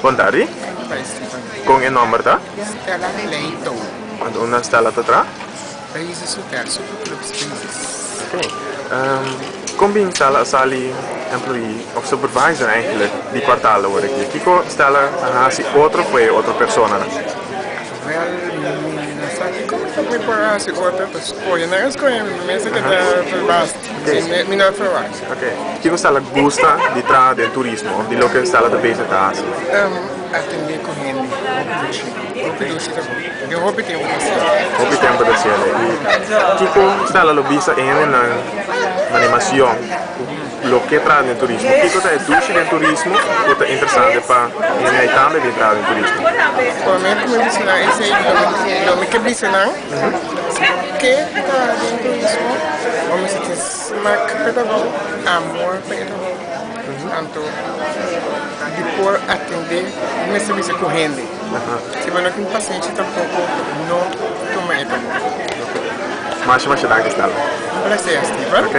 Bon tardi. Bai Steven. Kon e nòmber ta? Stella Leito. Anto unda Stella ta traha? Basis Hotel, Super Clubs Basis. Ok. Kon bin Stella a sali employee of supervisor eigenlijk di kwartal awor aki? Kiko Stella a hasi otro ku e otro personanan? Wel, mi no sa kiko mi ta por hasi otro, ta skohe nan a skohe mi, mi mester keda verbaasd. Ok. Mi no a verwacht. Ok. Kiko Stella gusta di traha den turismo of di loke Stella ta bezig ta hasi? Atendé ku hende, hopi dushi. Hopi dushi ta bon. Den hopi tempu ta hasiel. Hopi tempu ta hasiel. I kiko Stella lo bisa e hendenan animacion ku lo ke traha den turismo? Kiko ta e dushi den turismo ku ta interesante pa hende ei tambe bin traha den turismo? Promé ku mi bisa nan esei, lo mi ke bisa nan, si bo ke traha den turismo, bo mester tin smak pa e trabou, amor pa e trabou. Anto di por atendé mester bisa ku hende. Si bo no tin pasenshi tampoko no tuma e trabou. Masha masha danki Stella. Un placer Steven. Ok.